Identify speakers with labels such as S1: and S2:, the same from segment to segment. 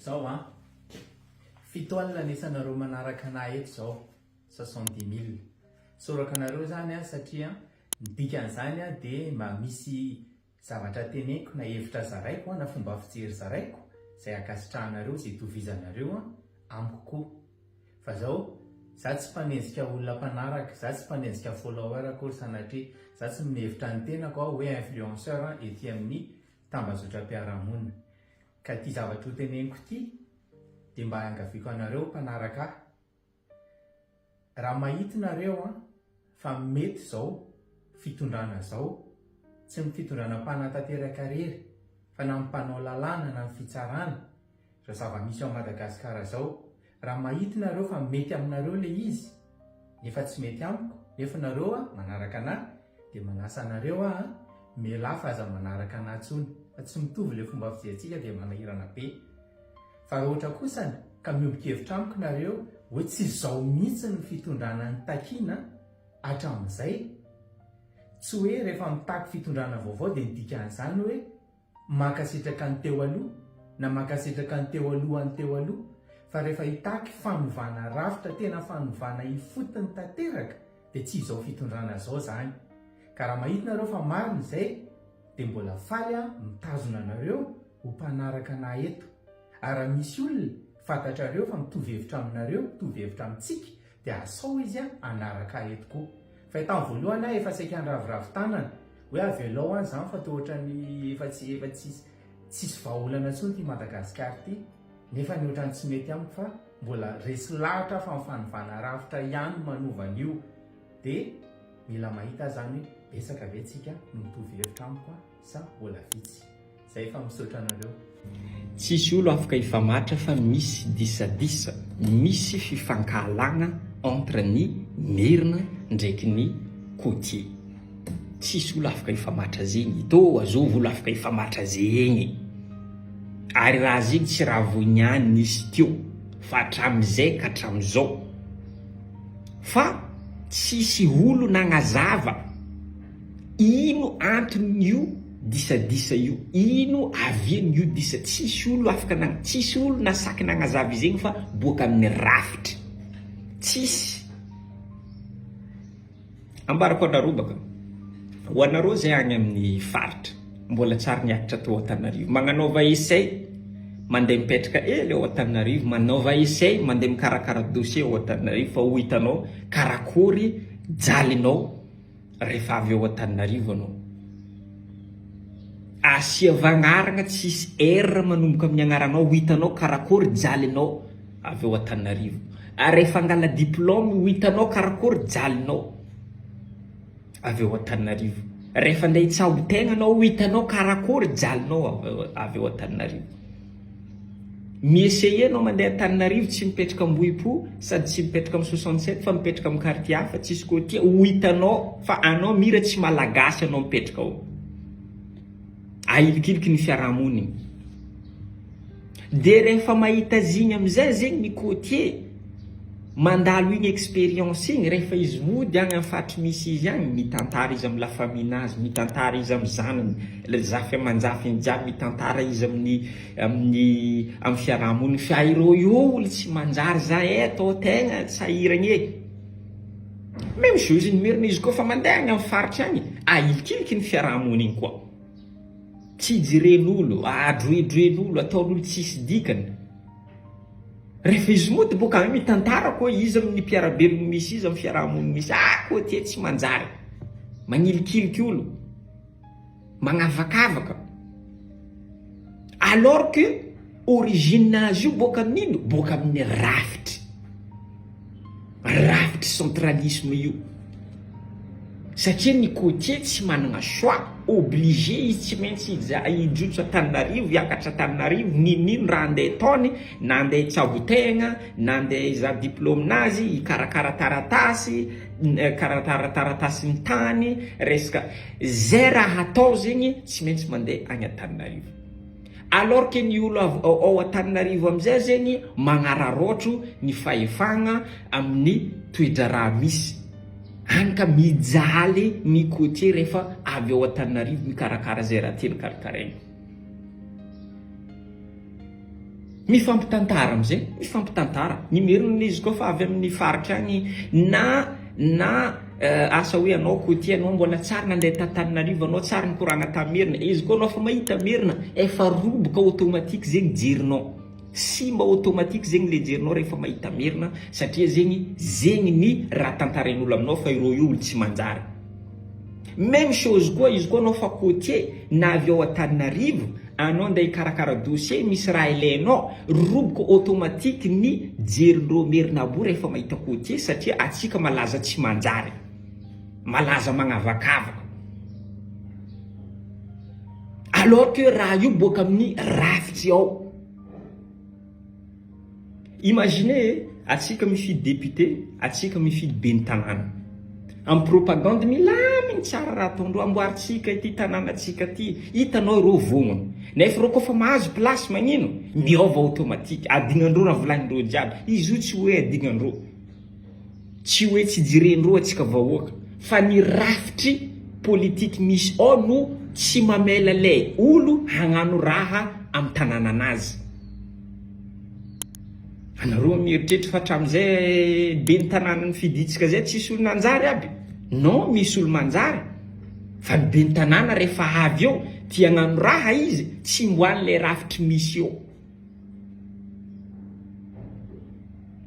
S1: Zao an! Fito alina ny isanareo manaraka anah eto zao, soixante dix mille. Tsorako anareo zany an satria ny dikan'izany an dia mba misy zavatra teneniko na hevitra zaraiko an na fomba fijery zaraiko izay ankasitrahanareo, izay itovizanareo an amiko koa. Fa zao, za tsy mpanenjika olona mpanaraka, za tsy mpanenjika follower akory sanatria, za tsy mihevitra ny tenako aho hoe influenceur ety amin'ny tambazotram-piarahamonina. Ka ity zavatra ho teneniko ity dia mba iangaviako anareo mpanaraka ahy, raha mahita nareo an fa mety izao fitondrana izao, tsy ny fitondrana mpanatanteraka irery fa na ny mpanao lalàna na ny fitsarana, izao zava-misy ao Madagasikara izao, raha mahita nareo fa mety aminareo ilay izy nefa tsy mety amiko nefa nareo an manaraka anah dia manasa anareo aho an mialà fa aza manaraka anah tsony fa tsy mitovy ilay fomba fijerintsika dia manahirana be fa raha ohatra kosany ka miombon-kevitra amiko nareo hoe tsy izao mihitsy ny fitondrana ny takiana hatramin'izay tsy hoe rehefa mitaky fitondrana vaovao dia ny dikan'izany hoe mankasitraka ny teo aloha na mankasitraka ny teo alohan'ny teo aloha fa rehefa hitaky fanovana rafitra tena fanovana ifotony tanteraka dia tsy izao fitondrana izao izany ka raha mahita nareo fa marina izay dia mbola faly aho mitazona anareo ho mpanaraka anah eto ary raha misy olona fantatrareo fa mitovy hevitra aminareo mitovy hevitra amintsika dia asao izy hanaraka ahy eto koa. Fa tamin'ny voalohany aho efa saika niraviravy tanana hoe avelao any izany fa toa ohatran'ny efa tsy efa tsisy tsisy vahaolana intsony ity Madagasikara ity nefa ny ohatran'ny tsy mety amiko fa mbola resy lahatra aho fa ny fanovana rafitra ihany no manova an'io dia mila mahita aho izany hoe betsaka ve tsika no mitovy hevitra amiko sa mbola vitsy. Zay fa misaotra anareo.
S2: Tsisy olo afaka hifamatra fa misy disadisa, misy fifankahalagna entre ny merina ndraiky ny côtier. Tsisy olo afaka hifamatra zegny, tô azovy olo afaka hifamatra zegny. Ary raha zegny tsy raha vao niany nisy teo fa hatramizay ka hatramizao. Fa tsisy olo nagnazava. Ino anton'io disadisa io? Ino avian'io disa? Tsisy olo afaka nagn, tsisy olo nasaky nagnazava izegny fa boaka amin'ny rafitra. Tsisy. Ambarako anareo baka, ho anareo zay agny amin'ny faritra, mbola tsary niakatra tao Antananarivo, magnanaova essai mandeha mipetraka hely ao Antananarivo, manaova essai mandeha mikarakara dossier ao Antananarivo fa ho hitanao karakôry jalinao rehefa avy ao Antananarivo anao. Asiava agnarana tsisy R manomboka amin'ny agnaranao ho hitanao karakôry jalinao avy ao Antananarivo. Ary rehefa angala diplôme ho hitanao karakôry jalinao avy ao Antananarivo. Rehefa andeha hitsabo tegna anao ho hitanao karakôry jalinao avy ao Antananarivo. Mi-essayer anao mandeha Antananarivo tsy mipetraka Ambohipo sady tsy mipetraka am 67 fa mipetraka am quartier hafa tsisy côtier ho hitanao fa anao mira tsy malagasy anao mipetraka ao. Ahilikiliky ny fiarahamonigny. De rehefa mahita zigny amizay zegny ny côtier mandalo igny expérience igny rehefa izy mody agny am faritry misy izy agny mitantara izy am la famille nazy mitantara izy am zanany zafy amanjafiny jiaby mitantara izy amin'ny amin'ny am fiarahamoniny fa ireo io olo tsy manjary za eh atao tegna sahiragna eh meme chose ny merina izy koa fa mandeha agny am faritry agny ahilikiliky ny fiarahamoniny koa tsy jeren'olo adroedroen'olo ataon'olo tsisy dikany Rehefa izy mody boka any mitantara koa izy amin'ny mpiara-belogno misy izy amin'ny fiaraha-monina misy ah koa ty tsy manjary magnilikiliky olo magnavakavaka alors que origine azy io boka amin'ino boka amin'ny rafitry Rafitry centralisme io. Satria ny côtier tsy managna choix, obligé izy tsy maintsy hijotso Antananarivo, hiakatra Antananarivo, n'inon'ino raha andeha ataony, na andeha hitsabo tegna, na andeha hizaha diplôme-nazy, hikarakara taratasy, karakara taratasin'ny tany, resaka, zay raha atao zegny tsy maintsy mandeha agny Antananarivo. Alors que ny olo avy ao Antananarivo amizay zegny magnararaotro ny fahefagna amin'ny toe-draharaha misy. Hany ka mijaly ny côtier rehefa avy ao Antananarivo mikarakara zay raha tiany karakaraina. Mifampitantara amizay, mifampitantara. Ny merina anie izy koa fa avy amin'ny faritra agny na na asa hoe anao côtier anao mbola tsary nandeha t'Antananarivo anao tsary nikoragna tam merina, izy koa anao fa mahita merina efa roboka automatique zegny jerinao. Simba automatique zegny le jerinao rehefa mahita merina satria zegny zegny ny raha tantarain'olo aminao fa ireo io olo tsy manjary. Meme chose koa izy koa anao fa côtier na avy ao Antananarivo anao ndeha hikarakara dossier misy raha ilainao roboka automatique ny jerindreo merina aby io rehefa mahita côtier satria atsika malaza tsy manjary malaza magnavakavaka alors que raha io boaka amin'ny rafitry ao. Imaginez atsika mifidy député, atsika mifidy ben'ny tanàna. Amin'ny propagande milamigny tsara raha ataondreo, amboarintsika ity tanànantsika ty, hitanao ireo vognona. Nefa ireo koa fa mahazo place magnino? Miôva automatique, adignandreo raha volagnindreo jiaby. Izy io tsy hoe adignandreo, tsy hoe tsy jerendreo atsika vahoaka, fa ny rafitry politique misy ao no tsy mamela lay olo hagnano raha amin'ny tanànanazy. Anareo mieritreritra fa hatramin'izay ben'ny tanàna nifidintsika zay tsisy olo nanjary aby? Non, misy olo manjary fa ny ben'ny tanàna rehefa avy eo tia hagnano raha izy tsy mbo any le rafitry misy eo.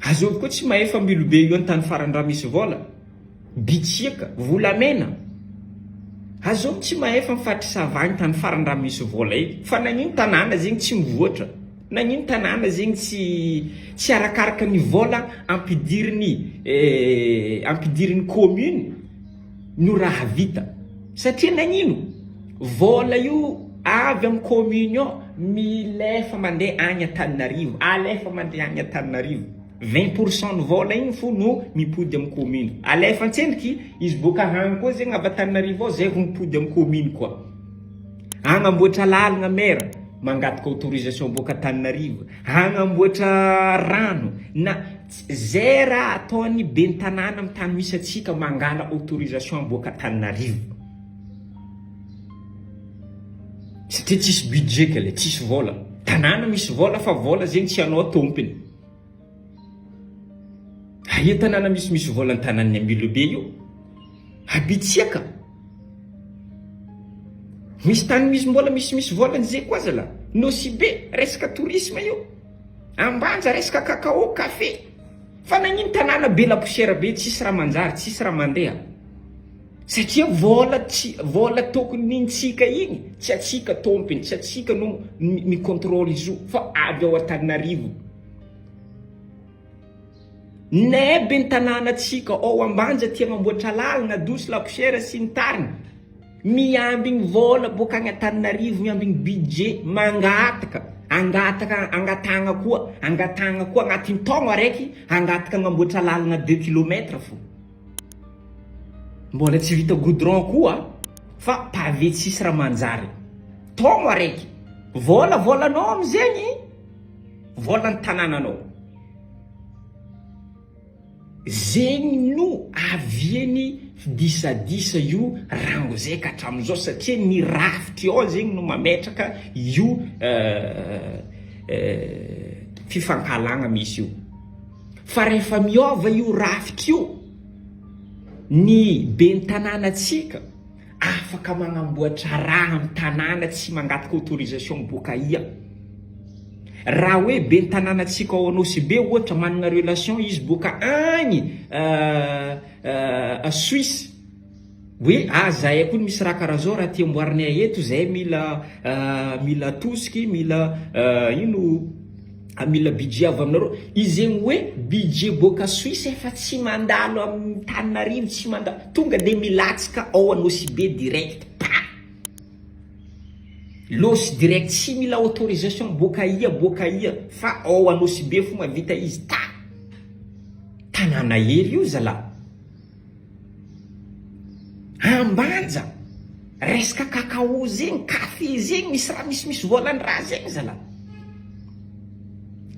S2: Azovy koa tsy mahefa milobe io antany farany raha misy vola. Bitsiaka, volamena. Azovy tsy mahefa mifatry savagny tany farany raha misy vola e. Fa nagnino tanàna zegny tsy mivoatra? Nagnino tanàna zegny tsy tsy arakaraka ny vola ampidiriny ampidiriny commune no raha vita? Satria nagnino? Vola io avy amy commune ao milefa mandeha agny Antananarivo, alefa mandeha agny Antananarivo. 20 pour cent ny vola igny fo no mipody amy commune. Alefa antsendriky izy boaka agny koa zegny avy Antananarivo ao zay vao mipody amy commune koa. Agnamboatra lalagna maire, mangataka autorisation boaka Antananarivo. Agnamboatra rano na zay raha ataony ben'ny tanàna amy tany misy atsika mangala autorisation boaka Antananarivo. Satria tsisy budget kle, tsisy vola. Tanàna misy vola fa vola zegny tsy anao tompony. Aia tanàna misy misy vola ny tanàn'ny Ambilobe io? Abitsiaka. Misy tany misy mbola misy misy vola ny zay koa zala. Nosy Be, resaka tourisme io. Ambanja resaka cacao, café. Fa nagnino tanàna be la poussière be tsisy raha manjary, tsisy raha mandeha. Satria vola tsy vola tokony nintsika igny tsy atsika tompiny, tsy atsika no mi-contrôle izy io fa avy ao Antananarivo. Nebe ny tanànatsika ao Ambanja tia mamboatra lalana, dosy, la poussière sy ny tariny. Miambigny vola boaka agny Antananarivo, miambigny budget, mangataka, angataka, angatahagna koa, angatahagna koa agnatin'ny taogno araiky, angataka agnamboatra lalana deux kilomètres fô. Mbola tsy vita goudron koa fa pavé tsisy raha manjary. Taogno araiky. Vola volanao amizegny, volan'ny tanànanao. Zegny no aviany disadisa io rango zay ka hatramin'izao satria ny rafitry ao zegny no mametraka io fifankahalagna misy io. Fa rehefa miova io rafitra io, ny ben'ny tanànantsika afaka magnamboatra raha amin'ny tanàna tsy mangataka autorisation boaka aia. Raha hoe ben'ny tanànantsika ao Anosibe ohatra manana relation izy boaka agny Suisse, hoe ah zahay koa misy raha karaha zao raha ty amboarinay eto zahay mila mila atosiky mila ino mila budget avy aminareo izegny hoe budget boaka Suisse efa tsy mandalo amin'ny Tananarivo tsy mandalo tonga de milatsaka ao Anosibe direct pa losy direct tsy mila autorisation boaka aia boaka aia fa ao Anosibe fo mavita izy ta tanàna hely io zalahy. Ambanja, resaka cacao zegny, café zegny, misy raha misimisy volan'ny raha zegny zalah.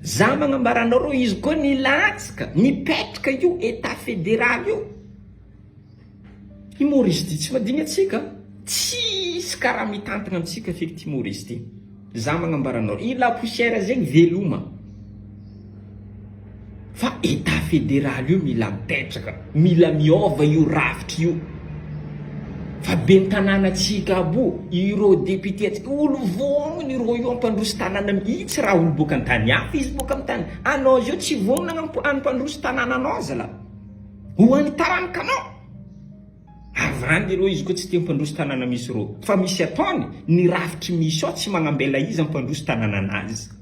S2: Za magnambara anareo izy koa nilatsaka, nipetraka io etat federal io, i Maurice ty tsy madigny atsika, tsisy karaha mitantagna amitsika feky ty Maurice ty. Za magnambara anao, i la poussière zegny veloma. Fa Etat fédéral io mila mipetraka, mila miôva io rafitra io. Fa ben'ny tanànantsika aby io, ireo député antsika, olo vognona ireo io hampandroso tanàna mihitsy raha olo boaka an-tany hafa izy boaka amin'ny tany. Anao zao tsy vognona hampandroso tanànanao zalahy. Ho an'ny taranakanao. Havandy ireo izy koa tsy tia hampandroso tanàna misy ireo. Fa misy ataony, ny rafitry misy ao tsy magnambela izy hampandroso tanànanazy.